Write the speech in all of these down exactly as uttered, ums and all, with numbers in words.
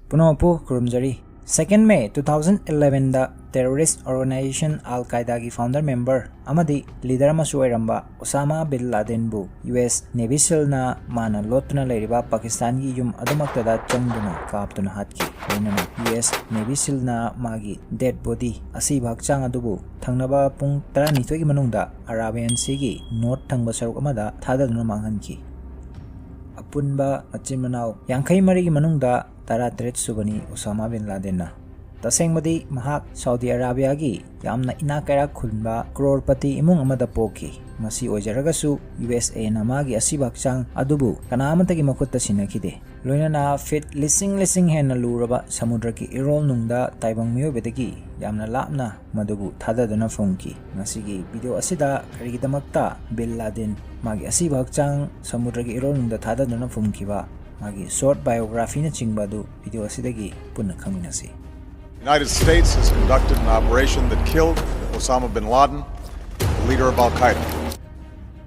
ꯄꯨꯝꯅꯃꯛꯄꯨ ꯈꯨꯔꯨꯝꯖꯔꯤ꯫ Second May two thousand elevenꯗ terrorist organization Al Qaedaꯒꯤ founder member ꯑꯃꯗꯤ leader ꯑꯃꯁꯨ ꯑꯣꯏꯔꯝꯕ Osama bin Ladenꯕꯨ U S Navy SEALꯅ ꯃꯥꯅ ꯂꯣꯠꯇꯨꯅ ꯂꯩꯔꯤꯕ ꯄꯥꯀꯤꯁꯇꯥꯟꯒꯤ ꯌꯨꯝ ꯑꯗꯨꯃꯛꯇꯗ ꯆꯪꯗꯨꯅ ꯀꯥꯞꯇꯨꯅ ꯍꯥꯠꯈꯤ꯫ ꯂꯣꯏꯅꯅ U S Navy SEALꯅ ꯃꯥꯒꯤ dead body, ꯑꯁꯤꯕ ꯍꯛꯆꯥꯡ ꯑꯗꯨꯕꯨ ꯊꯪꯅꯕ ꯄꯨꯡ ꯇꯔꯥꯅꯤꯊꯣꯏꯒꯤ ꯃꯅꯨꯡꯗ Arabian Seaꯒꯤ north ꯊꯪꯕ ꯁꯔꯨꯛ ꯑꯃꯗ ꯊꯥꯗꯗꯨꯅ ꯃꯥꯡꯍꯟꯈꯤ꯫ ꯑꯄꯨꯟꯕ ꯃꯆꯤꯟ ꯃꯅꯥꯎ ꯌꯥꯡꯈꯩ ꯃꯔꯤꯒꯤ ꯃꯅꯨꯡꯗ ꯇꯔꯥꯇꯔꯦꯠ ꯁꯨꯕꯅꯤ Osama bin Ladenꯅ꯫ ꯇꯁꯦꯡꯕꯗꯤ ꯃꯍꯥꯛ Saudi Arabiaꯒꯤ ꯌꯥꯝꯅ ꯏꯅꯥꯛ ꯀꯩꯔꯥꯛ ꯈꯨꯟꯕ crorepati ꯏꯃꯨꯡ ꯑꯃꯗ ꯄꯣꯛꯈꯤ꯫ ꯃꯁꯤ ꯑꯣꯏꯖꯔꯒꯁꯨ USAꯅ ꯃꯥꯒꯤ ꯑꯁꯤꯕ ꯍꯛꯆꯥꯡ ꯑꯗꯨꯕꯨ ꯀꯅꯥ ꯑꯃꯠꯇꯒꯤ ꯃꯈꯨꯠꯇ ꯁꯤꯟꯅꯈꯤꯗꯦ꯫ ꯂꯣꯏꯅꯅ feet ꯂꯤꯁꯤꯡ ꯂꯤꯁꯤꯡ ꯍꯦꯟꯅ ꯂꯨꯔꯕ ꯁꯃꯨꯗ꯭ꯔꯒꯤ ꯏꯔꯣꯜ ꯅꯨꯡꯗ ꯇꯥꯏꯕꯪ ꯃꯤꯑꯣꯏꯕꯗꯒꯤ ꯌꯥꯝꯅ ꯂꯥꯞꯅ ꯃꯗꯨꯕꯨ ꯊꯥꯗꯗꯨꯅ ꯐꯨꯝꯈꯤ꯫ ꯉꯁꯤꯒꯤ video ꯑꯁꯤꯗ ꯀꯔꯤꯒꯤꯗꯃꯛꯇ bin Laden ꯃꯥꯒꯤ ꯑꯁꯤꯕ ꯍꯛꯆꯥꯡ ꯁꯃꯨꯗ꯭ꯔꯒꯤ ꯏꯔꯣꯜꯅꯨꯡꯗ ꯊꯥꯗꯗꯨꯅ ꯐꯨꯝꯈꯤꯕ, ꯃꯥꯒꯤ short biographyꯅꯆꯤꯡꯕ ꯑꯗꯨ video ꯑꯁꯤꯗꯒꯤ ꯄꯨꯟꯅ ꯈꯪꯃꯤꯟꯅꯁꯤ꯫ The United States has conducted an operation that killed Osama bin Laden, the leader of Al Qaeda.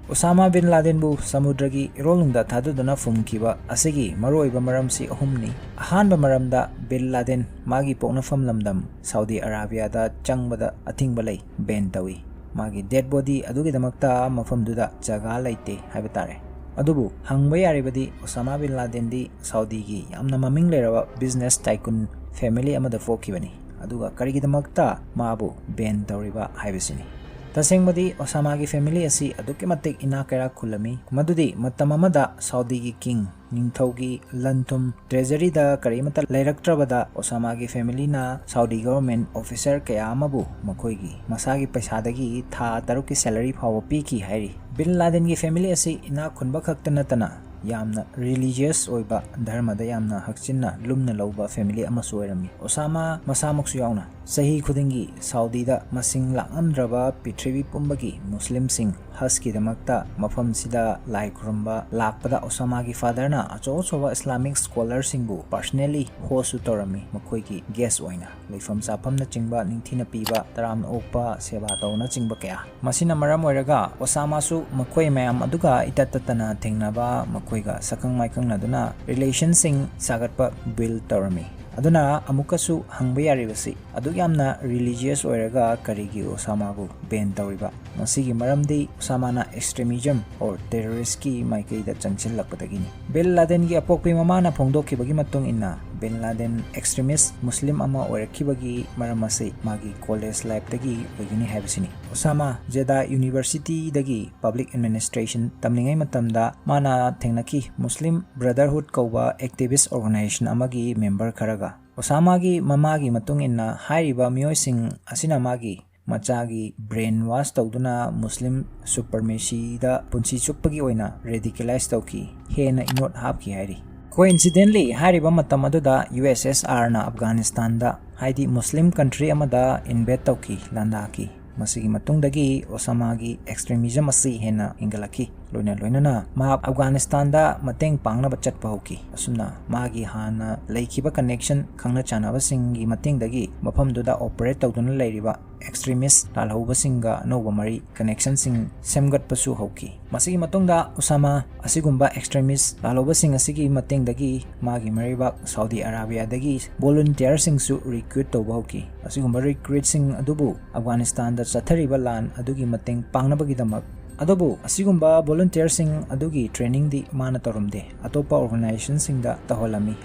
Osama bin Ladenꯕꯨ ꯁꯃꯨꯗ꯭ꯔꯒꯤ ꯏꯔꯣꯜꯅꯨꯡꯗ ꯊꯥꯗꯗꯨꯅ ꯐꯨꯝꯈꯤꯕ ꯑꯁꯤꯒꯤ ꯃꯔꯨꯑꯣꯏꯕ ꯃꯔꯝꯁꯤ ꯑꯍꯨꯝꯅꯤ꯫ ꯑꯍꯥꯟꯕ ꯃꯔꯝꯗ, bin Laden ꯃꯥꯒꯤ ꯄꯣꯛꯅꯐꯝ ꯂꯝꯗꯝ Saudi Arabiaꯗ ꯆꯪꯕꯗ ꯑꯊꯤꯡꯕ ꯂꯩ, ban ꯇꯧꯏ꯫ ꯃꯥꯒꯤ dead body ꯑꯗꯨꯒꯤꯗꯃꯛꯇ ꯃꯐꯝꯗꯨꯗ ꯖꯒꯥ ꯂꯩꯇꯦ ꯍꯥꯏꯕ ꯇꯥꯔꯦ꯫ ꯑꯗꯨꯕꯨ ꯍꯪꯕ ꯌꯥꯔꯤꯕꯗꯤ, Osama bin Ladenꯗꯤ Saudiꯒꯤ ꯌꯥꯝꯅ ꯃꯃꯤꯡ ꯂꯩꯔꯕ business tycoon family ꯑꯃꯗ ꯄꯣꯛꯈꯤꯕꯅꯤ꯫ ꯑꯗꯨꯒ ꯀꯔꯤꯒꯤꯗꯃꯛꯇ ꯃꯥꯕꯨ ban ꯇꯧꯔꯤꯕ ꯍꯥꯏꯕꯁꯤꯅꯤ꯫ ꯇꯁꯦꯡꯕꯗꯤ Osamaꯒꯤ family ꯑꯁꯤ ꯑꯗꯨꯛꯀꯤ ꯃꯇꯤꯛ ꯏꯅꯥꯛ ꯀꯩꯔꯥꯛ ꯈꯨꯜꯂꯝꯃꯤ, ꯃꯗꯨꯗꯤ ꯃꯇꯝ ꯑꯃꯗ Saudiꯒꯤ king, ꯅꯤꯡꯊꯧꯒꯤ ꯂꯟ ꯊꯨꯝ, treasuryꯗ ꯀꯔꯤꯃꯠꯇ ꯂꯩꯔꯛꯇ꯭ꯔꯕꯗ, Osamaꯒꯤ familyꯅ Saudi government officer ꯀꯌꯥ ꯑꯃꯕꯨ ꯃꯈꯣꯏꯒꯤ ꯃꯁꯥꯒꯤ ꯄꯩꯁꯥꯗꯒꯤ ꯊꯥ ꯇꯔꯨꯛꯀꯤ salary ꯐꯥꯎꯕ ꯄꯤꯈꯤ ꯍꯥꯏꯔꯤ꯫ Bin Ladenꯒꯤ family ꯑꯁꯤ ꯏꯅꯥꯛ ꯈꯨꯟꯕ ꯈꯛꯇ ꯅꯠꯇꯅ ꯌꯥꯝꯅ religious ꯑꯣꯏꯕ, ꯙꯔꯃꯗ ꯌꯥꯝꯅ ꯍꯛꯆꯤꯟꯅ ꯂꯨꯝꯅ ꯂꯧꯕ family ꯑꯃꯁꯨ ꯑꯣꯏꯔꯝꯃꯤ, Osama ꯃꯁꯥꯃꯛꯁꯨ ꯌꯥꯎꯅ꯫ ꯆꯍꯤ ꯈꯨꯗꯤꯡꯒꯤ ꯁꯥꯎꯗꯤꯗ ꯃꯁꯤꯡ ꯂꯥꯛꯂꯝꯗ꯭ꯔꯕ ꯄ꯭ꯔꯤꯊꯤꯕꯤ ꯄꯨꯝꯕꯒꯤ ꯃꯨꯁꯂꯤꯝꯁꯤꯡ ꯍꯖꯀꯤꯗꯃꯛꯇ ꯃꯐꯝꯁꯤꯗ ꯂꯥꯏ ꯈꯨꯔꯨꯝꯕ ꯂꯥꯛꯄꯗ ꯑꯣꯁꯥꯃꯥꯒꯤ ꯐꯥꯗꯔꯅ ꯑꯆꯧ ꯑꯆꯧꯕ ꯏꯁꯂꯥꯃꯤꯛ ꯁ꯭ꯀꯣꯂꯔꯁꯤꯡꯕꯨ ꯄꯥꯔꯁꯅꯦꯂꯤ ꯍꯣꯁꯁꯨ ꯇꯧꯔꯝꯃꯤ, ꯃꯈꯣꯏꯒꯤ ꯒꯦꯁ ꯑꯣꯏꯅ꯫ ꯂꯩꯐꯝ ꯆꯥꯐꯝꯅꯆꯤꯡꯕ ꯅꯤꯡꯊꯤꯅ ꯄꯤꯕ, ꯇꯔꯥꯝꯅ ꯑꯣꯛꯄ, ꯁꯦꯕꯥ ꯇꯧꯅꯆꯤꯡꯕ ꯀꯌꯥ꯫ ꯃꯁꯤꯅ ꯃꯔꯝ ꯑꯣꯏꯔꯒ ꯑꯣꯁꯥꯃꯥꯁꯨ ꯃꯈꯣꯏ ꯃꯌꯥꯝ ꯑꯗꯨꯒ ꯏꯇꯠ ꯇꯠꯇꯅ ꯊꯦꯡꯅꯕ, ꯃꯈꯣꯏꯒ ꯁꯛꯈꯪ ꯃꯥꯏꯈꯪꯅꯗꯨꯅ ꯔꯤꯂꯦꯁꯟꯁꯤꯡ ꯁꯥꯒꯠꯄ ꯕꯤꯜ ꯇꯧꯔꯝꯃꯤ꯫ ꯑꯗꯨꯅ ꯑꯃꯨꯛꯀꯁꯨ ꯍꯪꯕ ꯌꯥꯔꯤꯕꯁꯤ, ꯑꯗꯨꯛ ꯌꯥꯝꯅ ꯔꯤꯂꯤꯖꯤꯌꯁ ꯑꯣꯏꯔꯒ ꯀꯔꯤꯒꯤ ꯑꯣꯁꯥꯃꯥꯕꯨ ꯕꯦꯟ ꯇꯧꯔꯤꯕ? ꯃꯁꯤꯒꯤ ꯃꯔꯝꯗꯤ ꯑꯣꯁꯥꯃꯥꯅ ꯑꯦꯛꯁꯇ꯭ꯔꯤꯃꯤꯖꯝ ꯑꯣꯔ ꯇꯦꯔꯣꯔꯤꯁꯀꯤ ꯃꯥꯏꯀꯩꯗ ꯆꯪꯁꯤꯜꯂꯛꯄꯗꯒꯤꯅꯤ꯫ ꯕꯤꯟ ꯂꯥꯗꯦꯟꯒꯤ ꯑꯄꯣꯛꯄꯤ ꯃꯃꯥꯅ ꯐꯣꯡꯗꯣꯛꯈꯤꯕꯒꯤ ꯃꯇꯨꯡ ꯏꯟꯅ, ꯕꯤꯟ ꯂꯥꯗꯦꯟ ꯑꯦꯛꯁꯇ꯭ꯔꯤꯃꯤꯁ ꯃꯨꯁꯂꯤꯝ ꯑꯃ ꯑꯣꯏꯔꯛꯈꯤꯕꯒꯤ ꯃꯔꯝ ꯑꯁꯤ ꯃꯥꯒꯤ ꯀꯣꯂꯦꯖ ꯂꯥꯏꯐꯇꯒꯤ ꯑꯣꯏꯒꯅꯤ ꯍꯥꯏꯕꯁꯤꯅꯤ꯫ ꯑꯣꯁꯥꯃꯥ ꯖꯦꯗꯥ ꯌꯨꯅꯤꯚꯔꯁꯤꯇꯤꯗꯒꯤ ꯄꯕ꯭ꯂꯤꯛ ꯑꯦꯗꯃꯤꯅꯤꯁꯇ꯭ꯔꯦꯁꯟ ꯇꯝꯂꯤꯉꯩ ꯃꯇꯝꯗ ꯃꯥꯅ ꯊꯦꯡꯅꯈꯤ ꯃꯨꯁꯂꯤꯝ ꯕ꯭ꯔꯗꯔꯍꯨꯗ ꯀꯧꯕ ꯑꯦꯛꯇꯤꯚꯤꯁ ꯑꯣꯔꯒꯅꯥꯏꯖꯦꯁꯟ ꯑꯃꯒꯤ ꯃꯦꯝꯕꯔ ꯈꯔꯒ꯫ ꯑꯣꯁꯥꯃꯥꯒꯤ ꯃꯃꯥꯒꯤ ꯃꯇꯨꯡ ꯏꯟꯅ, ꯍꯥꯏꯔꯤꯕ ꯃꯤꯑꯣꯏꯁꯤꯡ ꯑꯁꯤꯅ ꯃꯥꯒꯤ ꯃꯆꯥꯒꯤ ꯕ꯭ꯔꯦꯟ ꯋꯥꯁ ꯇꯧꯗꯨꯅ ꯃꯨꯁꯂꯤꯝ ꯁꯨꯄꯔꯃꯦꯁꯤꯗ ꯄꯨꯟꯁꯤ ꯆꯨꯞꯄꯒꯤ ꯑꯣꯏꯅ ꯔꯦꯗꯤꯀꯦꯂꯥꯏꯁ ꯇꯧꯈꯤ, ꯍꯦꯟꯅ ꯏꯅꯣꯠ ꯍꯥꯞꯈꯤ ꯍꯥꯏꯔꯤ꯫ ꯀꯣꯏꯟꯁꯤꯗꯦꯟꯂꯤ, ꯍꯥꯏꯔꯤꯕ ꯃꯇꯝ ꯑꯗꯨꯗ ꯌꯨ ꯑꯦꯁ ꯑꯦꯁ ꯑꯥꯔꯅ ꯑꯐꯒꯥꯅꯤꯁꯇꯥꯟꯗ, ꯍꯥꯏꯗꯤ ꯃꯨꯁꯂꯤꯝ ꯀꯟꯇ꯭ꯔꯤ ꯑꯃꯗ, ꯏꯟꯚꯦꯗ ꯇꯧꯈꯤ, ꯂꯥꯟꯗꯥꯈꯤ꯫ ꯃꯁꯤꯒꯤ ꯃꯇꯨꯡꯗꯒꯤ ꯑꯣꯁꯥꯃꯥꯒꯤ ꯑꯦꯛꯁꯇ꯭ꯔꯤꯃꯤꯖꯝ ꯑꯁꯤ ꯍꯦꯟꯅ ꯍꯦꯟꯒꯠꯂꯛꯈꯤ꯫ ꯂꯣꯏꯅ ꯂꯣꯏꯅꯅ ꯃꯍꯥꯛ ꯑꯐꯒꯥꯅꯤꯁꯇꯥꯟꯗ ꯃꯇꯦꯡ ꯄꯥꯡꯅꯕ ꯆꯠꯄ ꯍꯧꯈꯤ꯫ ꯑꯁꯨꯝꯅ ꯃꯥꯒꯤ ꯍꯥꯟꯅ ꯂꯩꯈꯤꯕ ꯀꯅꯦꯛꯁꯟ, ꯈꯪꯅ ꯆꯥꯟꯅꯕꯁꯤꯡꯒꯤ ꯃꯇꯦꯡꯗꯒꯤ ꯃꯐꯝꯗꯨꯗ ꯑꯣꯄꯔꯦꯠ ꯇꯧꯗꯨꯅ ꯂꯩꯔꯤꯕ ꯑꯦꯛꯁꯇ꯭ꯔꯤꯃꯤꯁ ꯂꯥꯜꯍꯧꯕꯁꯤꯡꯒ ꯑꯅꯧꯕ ꯃꯔꯤ, ꯀꯅꯦꯛꯁꯟꯁꯤꯡ ꯁꯦꯝꯒꯠꯄꯁꯨ ꯍꯧꯈꯤ꯫ ꯃꯁꯤꯒꯤ ꯃꯇꯨꯡꯗ ꯎꯁꯥꯃꯥ ꯑꯁꯤꯒꯨꯝꯕ ꯑꯦꯛꯁꯇ꯭ꯔꯤꯃꯤꯁ ꯂꯥꯜꯍꯧꯕꯁꯤꯡ ꯑꯁꯤꯒꯤ ꯃꯇꯦꯡꯗꯒꯤ ꯃꯥꯒꯤ ꯃꯔꯩꯕꯥꯛ ꯁꯥꯎꯗꯤ ꯑꯔꯥꯕꯤꯌꯥꯗꯒꯤ ꯚꯣꯂꯨꯟꯇꯤꯌꯔꯁꯤꯡꯁꯨ ꯔꯤꯀ꯭ꯔꯨꯠ ꯇꯧꯕ ꯍꯧꯈꯤ꯫ ꯑꯁꯤꯒꯨꯝꯕ ꯔꯤꯀ꯭ꯔꯨꯠꯁꯤꯡ ꯑꯗꯨꯕꯨ ꯑꯐꯒꯥꯅꯤꯁꯇꯥꯟꯗ ꯆꯠꯊꯔꯤꯕ ꯂꯥꯟ ꯑꯗꯨꯒꯤ ꯃꯇꯦꯡ ꯄꯥꯡꯅꯕꯒꯤꯗꯃꯛ꯫ ꯑꯗꯨꯕꯨ ꯑꯁꯤꯒꯨꯝꯕ ꯚꯣꯂꯨꯟꯇꯤꯌꯔꯁꯤꯡ ꯑꯗꯨꯒꯤ ꯇ꯭ꯔꯦꯅꯤꯡꯗꯤ ꯃꯥꯅ ꯇꯧꯔꯝꯗꯦ, ꯑꯇꯣꯞꯄ ꯑꯣꯔꯒꯅꯥꯏꯖꯦꯁꯟꯁꯤꯡꯗ ꯇꯧꯍꯜꯂꯝꯃꯤ,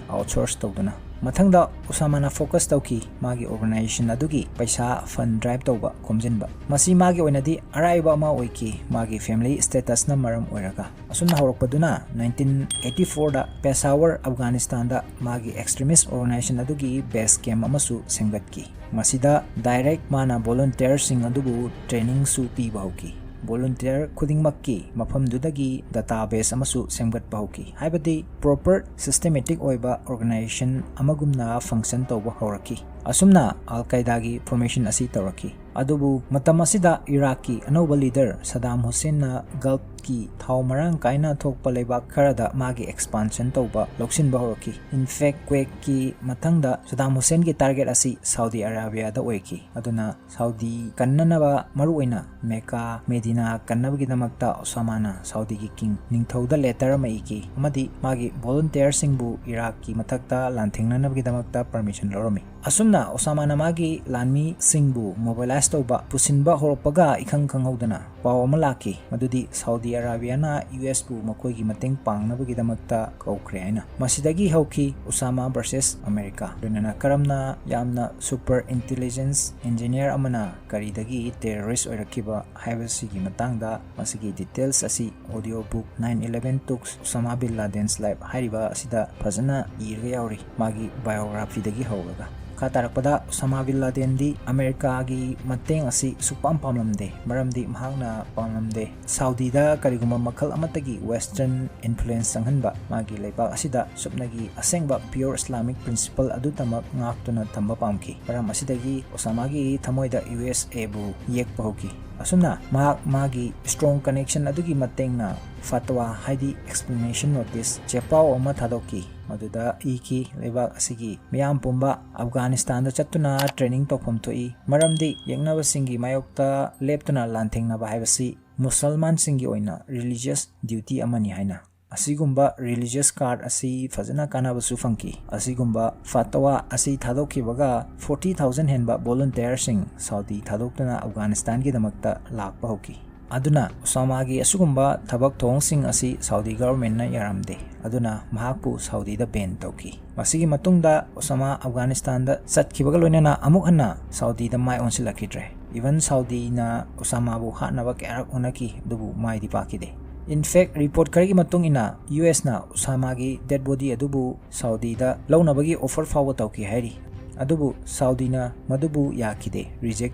ꯑꯥꯎꯠꯁꯣꯔꯁ ꯇꯧꯗꯨꯅ꯫ ꯃꯊꯪꯗ ꯎꯁꯥꯃꯥꯅ ꯐꯣꯀꯁ ꯇꯧꯈꯤ ꯃꯥꯒꯤ ꯑꯣꯔꯒꯅꯥꯏꯖꯦꯁꯟ ꯑꯗꯨꯒꯤ ꯄꯩꯁꯥ ꯐꯟ ꯗ꯭ꯔꯥꯏꯚ ꯇꯧꯕ, ꯈꯣꯝꯖꯤꯟꯕ꯫ ꯃꯁꯤ ꯃꯥꯒꯤ ꯑꯣꯏꯅꯗꯤ ꯑꯔꯥꯏꯕ ꯑꯃ ꯑꯣꯏꯈꯤ, ꯃꯥꯒꯤ ꯐꯦꯃꯤꯂꯤ ꯁ꯭ꯇꯦꯇꯁꯅ ꯃꯔꯝ ꯑꯣꯏꯔꯒ꯫ ꯑꯁꯨꯝꯅ ꯍꯧꯔꯛꯄꯗꯨꯅ ꯅꯥꯏꯟꯇꯤꯟ ꯑꯩꯠꯇꯤ ꯐꯣꯔꯗ ꯄꯦꯁꯥꯋꯔ, ꯑꯐꯒꯥꯅꯤꯁꯇꯥꯟꯗ ꯃꯥꯒꯤ ꯑꯦꯛꯁꯇ꯭ꯔꯤꯃꯤꯁ ꯑꯣꯔꯒꯅꯥꯏꯖꯦꯁꯟ ꯑꯗꯨꯒꯤ ꯕꯦꯁ ꯀꯦꯝꯞ ꯑꯃꯁꯨ ꯁꯦꯝꯒꯠꯈꯤ꯫ ꯃꯁꯤꯗ ꯗꯥꯏꯔꯦꯛ ꯃꯥꯅ ꯚꯣꯂꯨꯟꯇꯤꯌꯔꯁꯤꯡ ꯑꯗꯨꯕꯨ ꯇ꯭ꯔꯦꯅꯤꯡꯁꯨ ꯄꯤꯕ ꯍꯧꯈꯤ꯫ volunteer ꯈꯨꯗꯤꯡꯃꯛꯀꯤ ꯃꯐꯝꯗꯨꯗꯒꯤ database ꯑꯃꯁꯨ ꯁꯦꯝꯒꯠꯄ ꯍꯧꯈꯤ꯫ ꯍꯥꯏꯕꯗꯤ proper systematic ꯑꯣꯏꯕ organization ꯑꯃꯒꯨꯝꯅ function ꯇꯧꯕ ꯍꯧꯔꯛꯈꯤ꯫ ꯑꯁꯨꯝꯅ ꯑꯜ ꯀꯥꯏꯗꯥꯒꯤ formation ꯑꯁꯤ ꯇꯧꯔꯛꯈꯤ꯫ ꯑꯗꯨꯕꯨ ꯃꯇꯝ ꯑꯁꯤꯗ ꯏꯔꯥꯛꯀꯤ ꯑꯅꯧꯕ leader ꯁꯗꯥꯝ ꯍꯨꯁꯦꯟꯅ Gulfꯀꯤ ꯊꯥꯎ ꯃꯔꯥꯡ ꯀꯥꯏꯅ ꯊꯣꯛꯄ ꯂꯩꯕꯥꯛ ꯈꯔꯗ ꯃꯥꯒꯤ expansion ꯇꯧꯕ ꯂꯧꯁꯤꯟꯕ ꯍꯧꯔꯛꯈꯤ꯫ In fact, Kuwaitꯀꯤ ꯃꯊꯪꯗ ꯁꯗꯥꯝ ꯍꯨꯁꯦꯟꯒꯤ target ꯑꯁꯤ ꯁꯥꯎꯗꯤ ꯑꯔꯥꯕꯤꯌꯥꯗ ꯑꯣꯏꯈꯤ꯫ ꯑꯗꯨꯅ ꯁꯥꯎꯗꯤ ꯀꯟꯅꯅꯕ ꯃꯔꯨꯑꯣꯏꯅ ꯃꯦꯀꯥ, ꯃꯦꯗꯤꯅꯥ ꯀꯟꯅꯕꯒꯤꯗꯃꯛꯇ ꯑꯣꯁꯥꯃꯥꯅ ꯁꯥꯎꯗꯤꯒꯤ king ꯅꯤꯡꯊꯧꯗ letter ꯑꯃ ꯏꯈꯤ ꯑꯃꯗꯤ ꯃꯥꯒꯤ volunteerꯁꯤꯡꯕꯨ ꯏꯔꯥꯛꯀꯤ ꯃꯊꯛꯇ ꯂꯥꯟꯊꯦꯡꯅꯅꯕꯒꯤꯗꯃꯛꯇ permission ꯂꯧꯔꯝꯃꯤ꯫ ꯑꯁꯨꯝꯅ ꯑꯣꯁꯥꯃꯥꯅ ꯃꯥꯒꯤ ꯂꯥꯟꯃꯤꯁꯤꯡꯕꯨ mobilize ꯇꯧꯕ ꯄꯨꯁꯤꯟꯕ ꯍꯧꯔꯛꯄꯒ ꯏꯈꯪ ꯈꯪꯍꯧꯗꯅ ꯄꯥꯎ ꯑꯃ ꯂꯥꯛꯈꯤ, ꯃꯗꯨꯗꯤ ꯁꯥꯎꯗꯤ ꯑꯔꯥꯕꯤꯌꯥꯅ ꯌꯨ ꯑꯦꯁꯄꯨ ꯃꯈꯣꯏꯒꯤ ꯃꯇꯦꯡ ꯄꯥꯡꯅꯕꯒꯤꯗꯃꯛꯇ ꯀꯧꯈ꯭ꯔꯦ ꯍꯥꯏꯅ꯫ ꯃꯁꯤꯗꯒꯤ ꯍꯧꯈꯤ ꯎꯁꯥꯃꯥ versus ꯑꯃꯦꯔꯤꯀꯥ꯫ ꯂꯣꯏꯅꯅ ꯀꯔꯝꯅ ꯌꯥꯝꯅ super intelligence engineer ꯑꯃꯅ ꯀꯔꯤꯗꯒꯤ terrorist ꯑꯣꯏꯔꯛꯈꯤꯕ ꯍꯥꯏꯕꯁꯤꯒꯤ ꯃꯇꯥꯡꯗ ꯃꯁꯤꯒꯤ details ꯑꯁꯤ audio book Nine Eleven Took Osama Bin Laden's Life ꯍꯥꯏꯔꯤꯕ ꯑꯁꯤꯗ ꯐꯖꯅ ꯏꯔꯒ ꯌꯥꯎꯔꯤ, ꯃꯥꯒꯤ biographyꯗꯒꯤ ꯍꯧꯔꯒ꯫ ꯃꯈꯥ ꯇꯥꯔꯛꯄꯗ, ꯎꯁꯥꯃꯥ ꯕꯤꯟ ꯂꯥꯗꯦꯟꯗꯤ ꯑꯃꯦꯔꯤꯀꯥꯒꯤ ꯃꯇꯦꯡ ꯑꯁꯤ ꯁꯨꯛꯄꯥꯝ ꯄꯥꯝꯂꯝꯗꯦ, ꯃꯔꯝꯗꯤ ꯃꯍꯥꯛꯅ ꯄꯥꯝꯂꯝꯗꯦ ꯁꯥꯎꯗꯤꯗ ꯀꯔꯤꯒꯨꯝꯕ ꯃꯈꯜ ꯑꯃꯠꯇꯒꯤ western influence ꯆꯪꯍꯟꯕ꯫ ꯃꯥꯒꯤ ꯂꯩꯕꯥꯛ ꯑꯁꯤꯗ ꯁꯨꯞꯅꯒꯤ ꯑꯁꯦꯡꯕ pure Islamic principle ꯑꯗꯨꯇꯃꯛ ꯉꯥꯛꯇꯨꯅ ꯊꯝꯕ ꯄꯥꯝꯈꯤ꯫ ꯃꯔꯝ ꯑꯁꯤꯗꯒꯤ ꯎꯁꯥꯃꯥꯒꯤ ꯊꯃꯣꯏꯗ ꯌꯨ ꯑꯦꯁ ꯑꯦꯕꯨ ꯌꯦꯛꯄ ꯍꯧꯈꯤ꯫ ꯑꯁꯨꯝꯅ ꯃꯍꯥꯛ ꯃꯥꯒꯤ strong connection ꯑꯗꯨꯒꯤ ꯃꯇꯦꯡꯅ fatwa, ꯍꯥꯏꯗꯤ explanation notice, ꯆꯦꯄꯥꯎ ꯑꯃ ꯊꯥꯗꯣꯛꯈꯤ꯫ ꯃꯗꯨꯗ ꯏꯈꯤ, ꯂꯩꯕꯥꯛ ꯑꯁꯤꯒꯤ ꯃꯤꯌꯥꯝ ꯄꯨꯝꯕ ꯑꯐꯒꯥꯅꯤꯁꯇꯥꯟꯗ ꯆꯠꯇꯨꯅ training ꯇꯧꯐꯝ ꯊꯣꯛꯏ, ꯃꯔꯝꯗꯤ ꯌꯦꯛꯅꯕꯁꯤꯡꯒꯤ ꯃꯥꯌꯣꯛꯇ ꯂꯦꯞꯇꯨꯅ ꯂꯥꯟꯊꯦꯡꯅꯕ ꯍꯥꯏꯕꯁꯤ ꯃꯨꯁꯜꯃꯥꯟꯁꯤꯡꯒꯤ ꯑꯣꯏꯅ religious duty ꯑꯃꯅꯤ ꯍꯥꯏꯅ꯫ ꯑꯁꯤꯒꯨꯝꯕ religious card ꯑꯁꯤ ꯐꯖꯅ ꯀꯥꯟꯅꯕꯁꯨ ꯐꯪꯈꯤ꯫ ꯑꯁꯤꯒꯨꯝꯕ fatwa ꯑꯁꯤ ꯊꯥꯗꯣꯛꯈꯤꯕꯒ forty thousand ꯍꯦꯟꯕ volunteerꯁꯤꯡ ꯁꯥꯎꯗꯤ ꯊꯥꯗꯣꯛꯇꯨꯅ ꯑꯐꯒꯥꯅꯤꯁꯇꯥꯟꯒꯤꯗꯃꯛꯇ ꯂꯥꯛꯄ ꯍꯧꯈꯤ꯫ ꯑꯗꯨꯅ ꯎꯁꯥꯃꯥꯒꯤ ꯑꯁꯤꯒꯨꯝꯕ ꯊꯕꯛ ꯊꯧꯑꯣꯡꯁꯤꯡ ꯑꯁꯤ ꯁꯥꯎꯗꯤ governmentꯅ ꯌꯥꯔꯝꯗꯦ꯫ ꯑꯗꯨꯅ ꯃꯍꯥꯛꯄꯨ ꯁꯥꯎꯗꯤꯗ ban ꯇꯧꯈꯤ꯫ ꯃꯁꯤꯒꯤ ꯃꯇꯨꯡꯗ ꯎꯁꯥꯃꯥ ꯑꯐꯒꯥꯅꯤꯁꯇꯥꯟꯗ ꯆꯠꯈꯤꯕꯒ ꯂꯣꯏꯅꯅ ꯑꯃꯨꯛ ꯍꯟꯅ ꯁꯥꯎꯗꯤꯗ ꯃꯥꯏ ꯑꯣꯟꯁꯤꯜꯂꯛꯈꯤꯗ꯭ꯔꯦ꯫ Even ꯁꯥꯎꯗꯤꯅ ꯎꯁꯥꯃꯥꯕꯨ ꯍꯥꯠꯅꯕ ꯀꯌꯥꯔꯛ ꯍꯣꯠꯅꯈꯤ, ꯑꯗꯨꯕꯨ ꯃꯥꯏꯗꯤ ꯄꯥꯛꯈꯤꯗꯦ꯫ In fact, report ꯈꯔꯒꯤ ꯃꯇꯨꯡ ꯏꯟꯅ ꯌꯨ ꯑꯦꯁꯅ ꯎꯁꯥꯃꯥꯒꯤ dead body ꯑꯗꯨꯕꯨ ꯁꯥꯎꯗꯤꯗ ꯂꯧꯅꯕꯒꯤ offer ꯐꯥꯎꯕ ꯇꯧꯈꯤ ꯍꯥꯏꯔꯤ꯫ ꯑꯗꯨꯕꯨ ꯁꯥꯎꯗꯤꯅ ꯃꯗꯨꯕꯨ ꯌꯥꯈꯤꯗꯦ, reject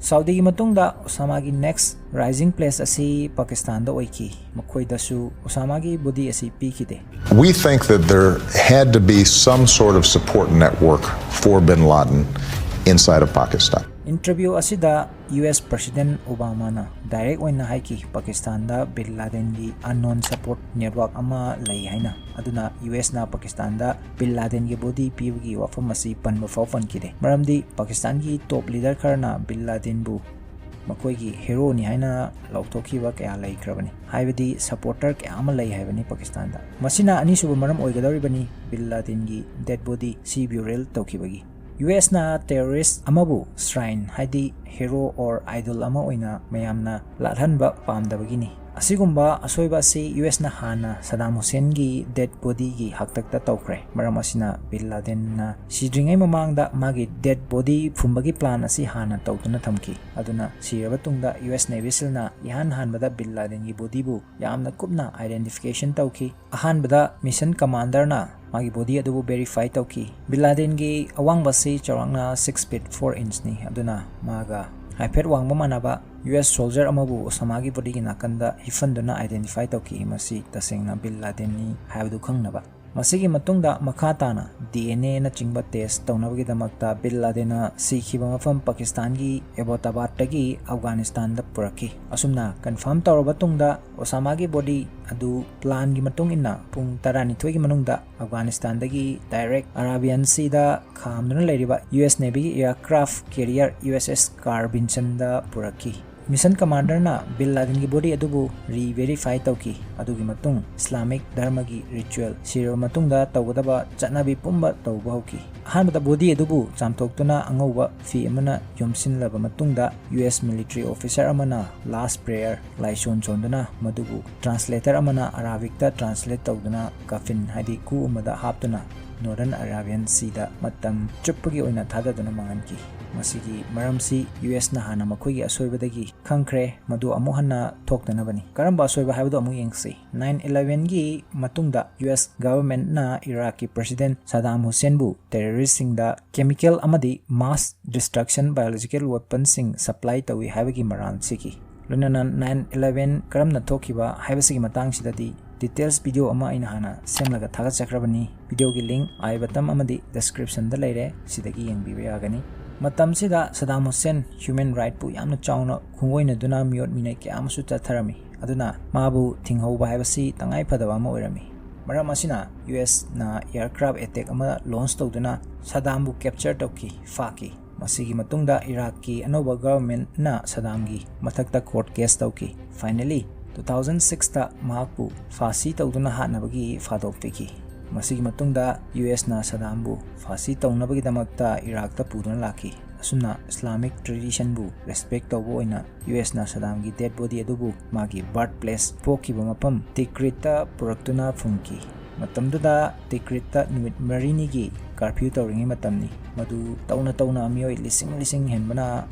ꯁꯥꯎꯗꯤꯒꯤ ꯃꯇꯨꯡꯗ ꯑꯣꯁꯥꯃꯥꯒꯤ next rising place ꯑꯁꯤ ꯄꯥꯀꯤꯁꯇꯥꯟꯗ ꯑꯣꯏꯈꯤ꯫ ꯃꯈꯣꯏꯗꯁꯨ ꯑꯣꯁꯥꯃꯥꯒꯤ body ꯑꯁꯤ ꯄꯤꯈꯤꯗꯦ꯫ We think that there had to be some sort of support network for bin Laden inside of Pakistan. Interview ꯑꯁꯤꯗ U S President Obamaꯅ direct ꯑꯣꯏꯅ ꯍꯥꯏꯈꯤ, ꯄꯥꯀꯤꯁꯇꯥꯟꯗ ꯕꯤꯟ ꯂꯥꯗꯦꯟꯒꯤ unknown support network ꯑꯃ ꯂꯩ ꯍꯥꯏꯅ꯫ ꯑꯗꯨꯅ U Sꯅ ꯄꯥꯀꯤꯁꯇꯥꯟꯗ ꯕꯤꯟ ꯂꯥꯗꯦꯟꯒꯤ body ꯄꯤꯕꯒꯤ ꯋꯥꯐꯝ ꯑꯁꯤ ꯄꯟꯕ ꯐꯥꯎ ꯄꯟꯈꯤꯗꯦ꯫ ꯃꯔꯝꯗꯤ ꯄꯥꯀꯤꯁꯇꯥꯟꯒꯤ top leader ꯈꯔꯅ ꯕꯤꯟ ꯂꯥꯗꯦꯟꯕꯨ ꯃꯈꯣꯏꯒꯤ heroꯅꯤ ꯍꯥꯏꯅ ꯂꯥꯎꯊꯣꯛꯈꯤꯕ ꯀꯌꯥ ꯂꯩꯈ꯭ꯔꯕꯅꯤ꯫ ꯍꯥꯏꯕꯗꯤ supporter ꯀꯌꯥ ꯑꯃ ꯂꯩ ꯍꯥꯏꯕꯅꯤ ꯄꯥꯀꯤꯁꯇꯥꯟꯗ꯫ ꯃꯁꯤꯅ ꯑꯅꯤꯁꯨꯕ ꯃꯔꯝ ꯑꯣꯏꯒꯗꯧꯔꯤꯕꯅꯤ ꯕꯤꯟ ꯂꯥꯗꯦꯟꯒꯤ dead body ꯁꯤ burial ꯇꯧꯈꯤꯕꯒꯤ꯫ U Sꯅ terrorist ꯑꯃꯕꯨ shrine, ꯍꯥꯏꯗꯤ hero or idol ꯑꯃ ꯑꯣꯏꯅ ꯃꯌꯥꯝꯅ ꯂꯥꯠꯍꯟꯕ ꯄꯥꯝꯗꯕꯒꯤꯅꯤ꯫ ꯑꯁꯤꯒꯨꯝꯕ ꯑꯁꯣꯏꯕ ꯑꯁꯤ U Sꯅ ꯍꯥꯟꯅ ꯁꯗꯥꯝ ꯍꯨꯁꯦꯟꯒꯤ dead bodyꯒꯤ ꯍꯥꯛꯇꯛꯇ ꯇꯧꯈ꯭ꯔꯦ꯫ ꯃꯔꯝ ꯑꯁꯤꯅ ꯕꯤꯟ ꯂꯥꯗꯦꯟꯅ ꯁꯤꯗ꯭ꯔꯤꯉꯩ ꯃꯃꯥꯡꯗ ꯃꯥꯒꯤ dead body ꯐꯨꯝꯕꯒꯤ plan ꯑꯁꯤ ꯍꯥꯟꯅ ꯇꯧꯗꯨꯅ ꯊꯝꯈꯤ꯫ ꯑꯗꯨꯅ ꯁꯤꯔꯕ ꯇꯨꯡꯗ U S Navy SEALꯅ ꯏꯍꯥꯟ ꯍꯥꯟꯕꯗ ꯕꯤꯟ ꯂꯥꯗꯦꯟꯒꯤ bodyꯕꯨ ꯌꯥꯝꯅ ꯀꯨꯞꯅ identification ꯇꯧꯈꯤ꯫ ꯑꯍꯥꯟꯕꯗ mission commanderꯅ ꯃꯥꯒꯤ body ꯑꯗꯨꯕꯨ verify ꯇꯧꯈꯤ꯫ ꯕꯤꯟ ꯂꯥꯗꯦꯟꯒꯤ ꯑꯋꯥꯡꯕ ꯑꯁꯤ ꯆꯥꯎꯔꯥꯛꯅ six feet four inchꯅꯤ꯫ ꯑꯗꯨꯅ ꯃꯥꯒ ꯍꯥꯏꯐꯦꯠ ꯋꯥꯡꯕ ꯃꯥꯟꯅꯕ U S soldier ꯑꯃꯕꯨ ꯑꯣꯁꯥꯃꯥꯒꯤ bodyꯒꯤ ꯅꯥꯀꯟꯗ ꯍꯤꯞꯐꯟꯗꯨꯅ identify ꯇꯧꯈꯤ꯫ ꯃꯁꯤ ꯇꯁꯦꯡꯅ ꯕꯤꯟ ꯂꯥꯗꯦꯟꯅꯤ ꯍꯥꯏꯕꯗꯨ ꯈꯪꯅꯕ꯫ ꯃꯁꯤꯒꯤ ꯃꯇꯨꯡꯗ ꯃꯈꯥ ꯇꯥꯅ D N Aꯅꯆꯤꯡꯕ test ꯇꯧꯅꯕꯒꯤꯗꯃꯛꯇ ꯕꯤꯟ ꯂꯥꯗꯦꯟꯅ ꯁꯤꯈꯤꯕ ꯃꯐꯝ ꯄꯥꯀꯤꯁꯇꯥꯟꯒꯤ Abbottabadꯇꯒꯤ ꯑꯐꯒꯥꯅꯤꯁꯇꯥꯟꯗ ꯄꯨꯔꯛꯈꯤ꯫ ꯑꯁꯨꯝꯅ confirm ꯇꯧꯔꯕ ꯇꯨꯡꯗ ꯑꯣꯁꯥꯃꯥꯒꯤ body ꯑꯗꯨ planꯒꯤ ꯃꯇꯨꯡ ꯏꯟꯅ ꯄꯨꯡ ꯇꯔꯥꯅꯤꯊꯣꯏꯒꯤ ꯃꯅꯨꯡꯗ ꯑꯐꯒꯥꯅꯤꯁꯇꯥꯟꯗꯒꯤ direct Arabian Seaꯗ ꯈꯥꯝꯗꯨꯅ ꯂꯩꯔꯤꯕ U S Navyꯒꯤ aircraft carrier U S S Carbineꯁꯟꯗ ꯄꯨꯔꯛꯈꯤ꯫ Mission commanderꯅ ꯕꯤꯟ ꯂꯥꯗꯦꯟꯒꯤ body ꯑꯗꯨꯕꯨ re-verify ꯇꯧꯈꯤ꯫ ꯑꯗꯨꯒꯤ ꯃꯇꯨꯡ ꯏꯁꯂꯥꯃꯤꯛ ꯙꯔꯃꯒꯤ ritual ꯁꯤꯔꯕ ꯃꯇꯨꯡꯗ ꯇꯧꯒꯗꯕ ꯆꯠꯅꯕꯤ ꯄꯨꯝꯕ ꯇꯧꯕ ꯍꯧꯈꯤ꯫ ꯑꯍꯥꯟꯕꯗ body ꯑꯗꯨꯕꯨ ꯆꯥꯝꯊꯣꯛꯇꯨꯅ ꯑꯉꯧꯕ ꯐꯤ ꯑꯃꯅ ꯌꯣꯝꯁꯤꯜꯂꯕ ꯃꯇꯨꯡꯗ U S military officer ꯑꯃꯅ last prayer ꯂꯥꯏꯁꯣꯟ ꯁꯣꯟꯗꯨꯅ ꯃꯗꯨꯕꯨ translator ꯑꯃꯅ Arabicꯇ translate ꯇꯧꯗꯨꯅ coffin, ꯍꯥꯏꯗꯤ ꯀꯨ ꯑꯃꯗ ꯍꯥꯞꯇꯨꯅ Northern Arabian Seaꯗ ꯃꯇꯝ ꯆꯨꯞꯄꯒꯤ ꯑꯣꯏꯅ ꯊꯥꯗꯗꯨꯅ ꯃꯥꯡꯍꯟꯈꯤ꯫ ꯃꯁꯤꯒꯤ ꯃꯔꯝꯁꯤ U Sꯅ ꯍꯥꯟꯅ ꯃꯈꯣꯏꯒꯤ ꯑꯁꯣꯏꯕꯗꯒꯤ ꯆꯪꯈ꯭ꯔꯦ, ꯃꯗꯨ ꯑꯃꯨꯛ ꯍꯟꯅ ꯊꯣꯛꯇꯅꯕꯅꯤ꯫ ꯀꯔꯝꯕ ꯑꯁꯣꯏꯕ ꯍꯥꯏꯕꯗꯨ ꯑꯃꯨꯛ ꯌꯦꯡꯁꯤ꯫ Nine eleven ꯒꯤ ꯃꯇꯨꯡꯗ ꯌꯨ ꯑꯦꯁ ꯒꯚꯔꯟꯃꯦꯟꯠꯅ ꯏꯔꯥꯛꯀꯤ ꯄ꯭ꯔꯁꯤꯗꯦꯟꯠ ꯁꯗꯥꯝ ꯍꯨꯁꯦꯟꯕꯨ ꯇꯦꯔꯣꯔꯤꯁꯁꯤꯡꯗ ꯀꯦꯃꯤꯀꯦꯜ ꯑꯃꯗꯤ ꯃꯥꯁ ꯗꯤꯁꯇ꯭ꯔꯛꯁꯟ ꯕꯥꯏꯑꯣꯂꯣꯖꯤꯀꯦꯜ ꯋꯦꯄꯟꯁꯤꯡ ꯁꯄ꯭ꯂꯥꯏ ꯇꯧꯏ ꯍꯥꯏꯕꯒꯤ ꯃꯔꯥꯜ ꯁꯤꯈꯤ꯫ ꯂꯣꯏꯅꯅ nine eleven ꯀꯔꯝꯅ ꯊꯣꯛꯈꯤꯕ ꯍꯥꯏꯕꯁꯤꯒꯤ ꯃꯇꯥꯡꯁꯤꯗꯗꯤ ꯗꯤꯇꯦꯜꯁ ꯚꯤꯗꯤꯑꯣ ꯑꯃ ꯑꯩꯅ ꯍꯥꯟꯅ ꯁꯦꯝꯂꯒ ꯊꯥꯒꯠꯆꯈ꯭ꯔꯕꯅꯤ꯫ ꯚꯤꯗꯤꯑꯣꯒꯤ ꯂꯤꯡꯛ ꯑꯥꯏ ꯕꯇꯟ ꯑꯃꯗꯤ ꯗꯤꯁꯀ꯭ꯔꯤꯞꯁꯟꯗ ꯂꯩꯔꯦ, ꯁꯤꯗꯒꯤ ꯌꯦꯡꯕꯤꯕ ꯌꯥꯒꯅꯤ꯫ ꯃꯇꯝꯁꯤꯗ ꯁꯗꯥꯝ ꯍꯨꯁꯦꯟ ꯍ꯭ꯌꯨꯃꯦꯟ ꯔꯥꯏꯠꯄꯨ ꯌꯥꯝꯅ ꯆꯥꯎꯅ ꯈꯣꯡꯒꯣꯏꯅꯗꯨꯅ ꯃꯤꯑꯣꯠ ꯃꯤꯅꯩ ꯀꯌꯥ ꯑꯃꯁꯨ ꯆꯠꯊꯔꯝꯃꯤ꯫ ꯑꯗꯨꯅ ꯃꯥꯕꯨ ꯊꯤꯡꯍꯧꯕ ꯍꯥꯏꯕꯁꯤ ꯇꯉꯥꯏ ꯐꯗꯕ ꯑꯃ ꯑꯣꯏꯔꯝꯃꯤ꯫ ꯃꯔꯝ ꯑꯁꯤꯅ ꯌꯨ ꯑꯦꯁꯅ ꯑꯦꯌꯔꯀ꯭ꯔꯥꯐ ꯑꯦꯇꯦꯛ ꯑꯃ ꯂꯣꯟꯆ ꯇꯧꯗꯨꯅ ꯁꯗꯥꯝꯕꯨ ꯀꯦꯞꯆꯔ ꯇꯧꯈꯤ, ꯐꯥꯈꯤ꯫ ꯃꯁꯤꯒꯤ ꯃꯇꯨꯡꯗ ꯏꯔꯥꯛꯀꯤ ꯑꯅꯧꯕ ꯒꯚꯔꯟꯃꯦꯟꯠꯅ ꯁꯗꯥꯝꯒꯤ ꯃꯊꯛꯇ ꯀꯣꯔꯠ ꯀꯦꯁ ꯇꯧꯈꯤ꯫ Finally, two thousand sixꯇ ꯃꯍꯥꯛꯄꯨ ꯐꯥꯁꯤ ꯇꯧꯗꯨꯅ ꯍꯥꯠꯅꯕꯒꯤ ꯐꯥꯗꯣꯛ ꯄꯤꯈꯤ꯫ ꯃꯁꯤꯒꯤ ꯃꯇꯨꯡꯗ ꯌꯨ ꯑꯦꯁꯅ ꯁꯗꯥꯝꯕꯨ ꯐꯥꯁꯤ ꯇꯧꯅꯕꯒꯤꯗꯃꯛꯇ ꯏꯔꯥꯛꯇ ꯄꯨꯗꯨꯅ ꯂꯥꯛꯈꯤ꯫ ꯑꯁꯨꯝꯅ ꯏꯁꯂꯥꯃꯤꯛ ꯇ꯭ꯔꯦꯗꯤꯁꯟꯕꯨ ꯔꯦꯁꯄꯦꯛ ꯇꯧꯕ ꯑꯣꯏꯅ ꯌꯨ ꯑꯦꯁꯅ ꯁꯗꯥꯝꯒꯤ ꯗꯦꯗ ꯕꯣꯗꯤ ꯑꯗꯨꯕꯨ ꯃꯥꯒꯤ ꯕꯥꯔꯊ ꯄ꯭ꯂꯦꯁ, ꯄꯣꯛꯈꯤꯕ ꯃꯐꯝ, ꯇꯤꯀ꯭ꯔꯤꯠꯇ ꯄꯨꯔꯛꯇꯨꯅ ꯐꯨꯝꯈꯤ꯫ ꯃꯇꯝꯗꯨꯗ ꯇꯤꯀ꯭ꯔꯤꯠꯇ ꯅꯨꯃꯤꯠ ꯃꯔꯤꯅꯤꯒꯤ ꯀꯥꯔꯐ꯭ꯌꯨ ꯇꯧꯔꯤꯉꯩ ꯃꯇꯝꯅꯤ꯫ ꯃꯗꯨ ꯇꯧꯅ ꯇꯧꯅ ꯃꯤꯑꯣꯏ ꯂꯤꯁꯤꯡ ꯂꯤꯁꯤꯡ ꯍꯦꯟꯕꯅ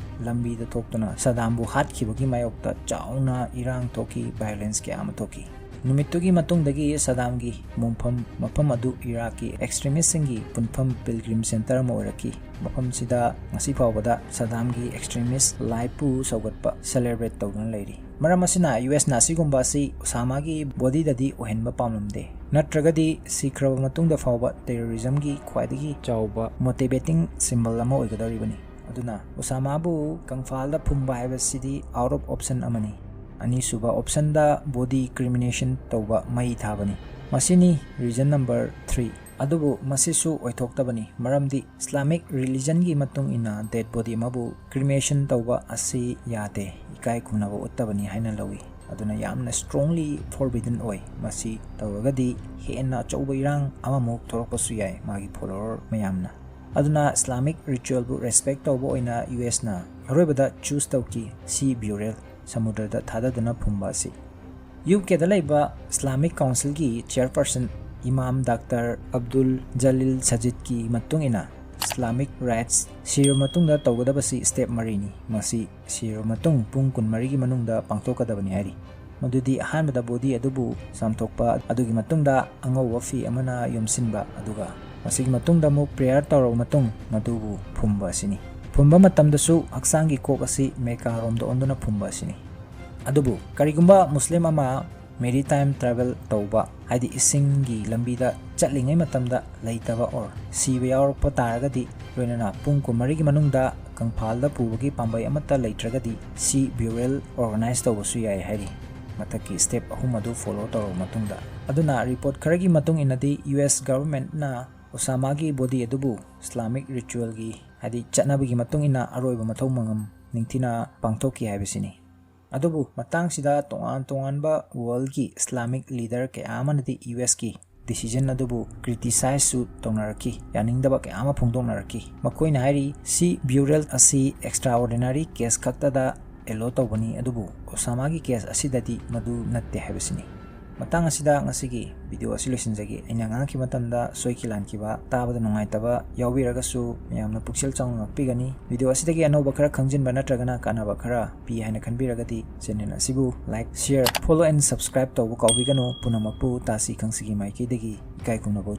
ꯂꯝꯕꯤꯗ ꯊꯣꯛꯇꯨꯅ ꯁꯗꯥꯝꯕꯨ ꯍꯥꯠꯈꯤꯕꯒꯤ ꯃꯥꯌꯣꯛꯇ ꯆꯥꯎꯅ ꯏꯔꯥꯡ ꯊꯣꯛꯈꯤ, ꯚꯥꯏꯑꯣꯂꯦꯟꯁ ꯀꯌꯥ ꯑꯃ ꯊꯣꯛꯈꯤ꯫ ꯅꯨꯃꯤꯠꯇꯨꯒꯤ ꯃꯇꯨꯡꯗꯒꯤ ꯁꯗꯥꯝꯒꯤ ꯃꯣꯡꯐꯝ ꯃꯐꯝ ꯑꯗꯨ ꯏꯔꯥꯛꯀꯤ ꯑꯦꯛꯁꯇ꯭ꯔꯤꯃꯤꯁꯁꯤꯡꯒꯤ ꯄꯨꯟꯐꯝ ꯄꯤꯜꯒ꯭ꯔꯤꯝ ꯁꯦꯟꯇꯔ ꯑꯃ ꯑꯣꯏꯔꯛꯈꯤ꯫ ꯃꯐꯝꯁꯤꯗ ꯉꯁꯤ ꯐꯥꯎꯕꯗ ꯁꯗꯥꯝꯒꯤ ꯑꯦꯛꯁꯇ꯭ꯔꯤꯃꯤꯁ ꯂꯥꯏꯐꯄꯨ ꯁꯧꯒꯠꯄ, ꯁꯦꯂꯦꯕ꯭ꯔꯦꯠ ꯇꯧꯗꯨꯅ ꯂꯩꯔꯤ꯫ ꯃꯔꯝ ꯑꯁꯤꯅ ꯌꯨ ꯑꯦꯁꯅ ꯑꯁꯤꯒꯨꯝꯕ ꯑꯁꯤ ꯎꯁꯥꯃꯥꯒꯤ ꯕꯣꯗꯤꯗꯗꯤ ꯑꯣꯏꯍꯟꯕ ꯄꯥꯝꯂꯝꯗꯦ꯫ ꯅꯠꯇ꯭ꯔꯒꯗꯤ ꯁꯤꯈ꯭ꯔꯕ ꯃꯇꯨꯡꯗ ꯐꯥꯎꯕ ꯇꯦꯔꯣꯔꯤꯖꯝꯒꯤ ꯈ꯭ꯋꯥꯏꯗꯒꯤ ꯆꯥꯎꯕ ꯃꯣꯇꯤꯚꯦꯇꯤꯡ ꯁꯤꯝꯕꯜ ꯑꯃ ꯑꯣꯏꯒꯗꯧꯔꯤꯕꯅꯤ꯫ ꯑꯗꯨꯅ ꯎꯁꯥꯃꯥꯕꯨ ꯀꯪꯐꯥꯜꯗ ꯐꯨꯝꯕ ꯍꯥꯏꯕꯁꯤꯗꯤ ꯑꯥꯎꯠ ꯑꯣꯐ ꯑꯣꯞꯁꯟ ꯑꯃꯅꯤ꯫ ꯑꯅꯤꯁꯨꯕ ꯑꯣꯞꯁꯟꯗ ꯕꯣꯗꯤ ꯀ꯭ꯔꯤꯃꯤꯅꯦꯁꯟ ꯇꯧꯕ, ꯃꯩ ꯊꯥꯕꯅꯤ꯫ ꯃꯁꯤꯅꯤ ꯔꯤꯖꯟ ꯅꯝꯕꯔ ꯊ꯭ꯔꯤ꯫ ꯑꯗꯨꯕꯨ ꯃꯁꯤꯁꯨ ꯑꯣꯏꯊꯣꯛꯇꯕꯅꯤ, ꯃꯔꯝꯗꯤ ꯏꯁꯂꯥꯃꯤꯛ ꯔꯤꯂꯤꯖꯟꯒꯤ ꯃꯇꯨꯡ ꯏꯟꯅ ꯗꯦꯗ ꯕꯣꯗꯤ ꯑꯃꯕꯨ ꯀ꯭ꯔꯤꯃꯦꯁꯟ ꯇꯧꯕ ꯑꯁꯤ ꯌꯥꯗꯦ, ꯏꯀꯥꯏ ꯈꯨꯝꯅꯕ ꯎꯠꯇꯕꯅꯤ ꯍꯥꯏꯅ ꯂꯧꯏ꯫ ꯑꯗꯨꯅ ꯌꯥꯝꯅ ꯁ꯭ꯇꯔꯣꯡꯂꯤ ꯐꯣꯔꯕꯤꯗꯟ ꯑꯣꯏ꯫ ꯃꯁꯤ ꯇꯧꯔꯒꯗꯤ ꯍꯦꯟꯅ ꯑꯆꯧꯕ ꯏꯔꯥꯡ ꯑꯃꯃꯨꯛ ꯊꯣꯛꯂꯛꯄꯁꯨ ꯌꯥꯏ ꯃꯥꯒꯤ ꯐꯣꯂꯣꯋꯔ ꯃꯌꯥꯝꯅ꯫ ꯑꯗꯨꯅ ꯏꯁꯂꯥꯃꯤꯛ ꯔꯤꯆꯨꯋꯦꯜꯕꯨ ꯔꯦꯁꯄꯦꯛ ꯇꯧꯕ ꯑꯣꯏꯅ ꯌꯨ ꯑꯦꯁꯅ ꯑꯔꯣꯏꯕꯗ ꯆꯨꯁ ꯇꯧꯈꯤ ꯁꯤ ꯕ꯭ꯌꯨꯔꯦꯜ, ꯁꯃꯨꯗ꯭ꯔꯗ ꯊꯥꯗꯗꯨꯅ ꯐꯨꯝꯕ ꯑꯁꯤ꯫ ꯌꯨ ꯀꯦꯗ ꯂꯩꯕ ꯏꯁꯂꯥꯃꯤꯛ ꯀꯥꯎꯟꯁꯤꯜꯒꯤ ꯆꯤꯌꯔꯄꯔꯁꯟ ꯏꯃꯥꯝ ꯗꯥꯛꯇꯔ ꯑꯕꯗꯨꯜ ꯖꯂꯤꯜ ꯁꯖꯤꯗꯀꯤ ꯃꯇꯨꯡ ꯏꯟꯅ, Islamic rites ꯁꯤꯔꯕ ꯃꯇꯨꯡꯗ ꯇꯧꯒꯗꯕꯁꯤ step ꯃꯔꯤꯅꯤ꯫ ꯃꯁꯤ ꯁꯤꯔꯕ ꯃꯇꯨꯡ ꯄꯨꯡ ꯀꯨꯟꯃꯔꯤꯒꯤ ꯃꯅꯨꯡꯗ ꯄꯥꯡꯊꯣꯛꯀꯗꯕꯅꯤ ꯍꯥꯏꯔꯤ꯫ ꯃꯗꯨꯗꯤ ꯑꯍꯥꯟꯕꯗ body ꯑꯗꯨꯕꯨ ꯆꯥꯝꯊꯣꯛꯄ, ꯑꯗꯨꯒꯤ ꯃꯇꯨꯡꯗ ꯑꯉꯧꯕ ꯐꯤ ꯑꯃꯅ ꯌꯣꯝꯁꯤꯟꯕ, ꯑꯗꯨꯒ ꯃꯁꯤꯒꯤ ꯃꯇꯨꯡꯗ ꯑꯃꯨꯛ prayer ꯇꯧꯔꯕ ꯃꯇꯨꯡ ꯃꯗꯨꯕꯨ ꯐꯨꯝꯕ ꯑꯁꯤꯅꯤ꯫ ꯐꯨꯝꯕ ꯃꯇꯝꯗꯁꯨ ꯍꯛꯆꯥꯡꯒꯤ ꯀꯣꯛ ꯑꯁꯤ ꯃꯦꯀꯥꯔꯣꯝꯗ ꯑꯣꯟꯗꯨꯅ ꯐꯨꯝꯕ ꯑꯁꯤꯅꯤ꯫ ꯑꯗꯨꯕꯨ ꯀꯔꯤꯒꯨꯝꯕ ꯃꯨꯁꯂꯤꯝ ꯑꯃ maritime travel ꯇꯧꯕ, ꯍꯥꯏꯗꯤ ꯏꯁꯤꯡꯒꯤ ꯂꯝꯕꯤꯗ ꯆꯠꯂꯤꯉꯩ ꯃꯇꯝꯗ ꯂꯩꯇꯕ or ꯁꯤꯕ ꯌꯥꯎꯔꯛꯄ ꯇꯥꯔꯒꯗꯤ, ꯂꯣꯏꯅꯅ ꯄꯨꯡ ꯀꯨꯟꯃꯔꯤꯒꯤ ꯃꯅꯨꯡꯗ ꯀꯪꯐꯥꯜꯗ ꯄꯨꯕꯒꯤ ꯄꯥꯝꯕꯩ ꯑꯃꯠꯇ ꯂꯩꯇ꯭ꯔꯒꯗꯤ, sea burial organize ꯇꯧꯕꯁꯨ ꯌꯥꯏ ꯍꯥꯏꯔꯤ, ꯃꯊꯛꯀꯤ step ꯑꯍꯨꯝ ꯑꯗꯨ follow ꯇꯧꯔꯕ ꯃꯇꯨꯡꯗ꯫ ꯑꯗꯨꯅ report ꯈꯔꯒꯤ ꯃꯇꯨꯡ ꯏꯟꯅꯗꯤ, U S government ꯅ ꯑꯣꯁꯥꯃꯥꯒꯤ body ꯑꯗꯨꯕꯨ Islamic ritual ꯒꯤ, ꯍꯥꯏꯗꯤ ꯆꯠꯅꯕꯤꯒꯤ ꯃꯇꯨꯡ ꯏꯟꯅ ꯑꯔꯣꯏꯕ ꯃꯊꯧ ꯃꯉꯝ ꯅꯤꯡꯊꯤꯅ ꯄꯥꯡꯊꯣꯛꯈꯤ ꯍꯥꯏꯕꯁꯤꯅꯤ꯫ ꯑꯗꯨꯕꯨ ꯃꯇꯥꯡꯁꯤꯗ ꯇꯣꯉꯥꯟ ꯇꯣꯉꯥꯟꯕ world ꯀꯤ Islamic leader ꯀꯌꯥ ꯑꯃꯅꯗꯤ U S ꯀꯤ decision ꯑꯗꯨꯕꯨ criticize ꯁꯨ ꯇꯧꯅꯔꯛꯈꯤ, ꯌꯥꯅꯤꯡꯗꯕ ꯀꯌꯥ ꯑꯃ ꯐꯣꯡꯗꯣꯛꯅꯔꯛꯈꯤ꯫ ꯃꯈꯣꯏꯅ ꯍꯥꯏꯔꯤ, sea burial ꯑꯁꯤ extraordinary case ꯈꯛꯇꯗ allow ꯇꯧꯕꯅꯤ, ꯑꯗꯨꯕꯨ ꯑꯣꯁꯥꯃꯥꯒꯤ case ꯑꯁꯤꯗꯗꯤ ꯃꯗꯨ ꯅꯠꯇꯦ ꯍꯥꯏꯕꯁꯤꯅꯤ꯫ ꯃꯇꯥꯡ ꯑꯁꯤꯗ ꯉꯁꯤꯒꯤ video ꯑꯁꯤ ꯂꯣꯏꯁꯤꯟꯖꯒꯦ꯫ ꯑꯩꯅ ꯉꯥꯡꯈꯤꯕ ꯃꯇꯝꯗ ꯁꯣꯏꯈꯤ ꯂꯥꯟꯈꯤꯕ, ꯇꯥꯕꯗ ꯅꯨꯡꯉꯥꯏꯇꯕ ꯌꯥꯎꯕꯤꯔꯒꯁꯨ ꯃꯌꯥꯝꯅ ꯄꯨꯛꯆꯦꯜ ꯆꯥꯎꯅ ꯉꯥꯛꯄꯤꯒꯅꯤ꯫ Video ꯑꯁꯤꯗꯒꯤ ꯑꯅꯧꯕ ꯈꯔ ꯈꯪꯖꯤꯟꯕ ꯅꯠꯇ꯭ꯔꯒꯅ ꯀꯥꯟꯅꯕ ꯈꯔ ꯄꯤ ꯍꯥꯏꯅ ꯈꯟꯕꯤꯔꯒꯗꯤ channel ꯑꯁꯤꯕꯨ like, share, follow and subscribe ꯇꯧꯕ ꯀꯥꯎꯕꯤꯒꯅꯨ꯫ ꯄꯨꯝꯅꯃꯛꯄꯨ ꯇꯥꯁꯤ ꯈꯪꯁꯤꯒꯤ ꯃꯥꯏꯀꯩꯗꯒꯤ ꯏꯀꯥꯏ ꯈꯨꯝꯅꯕ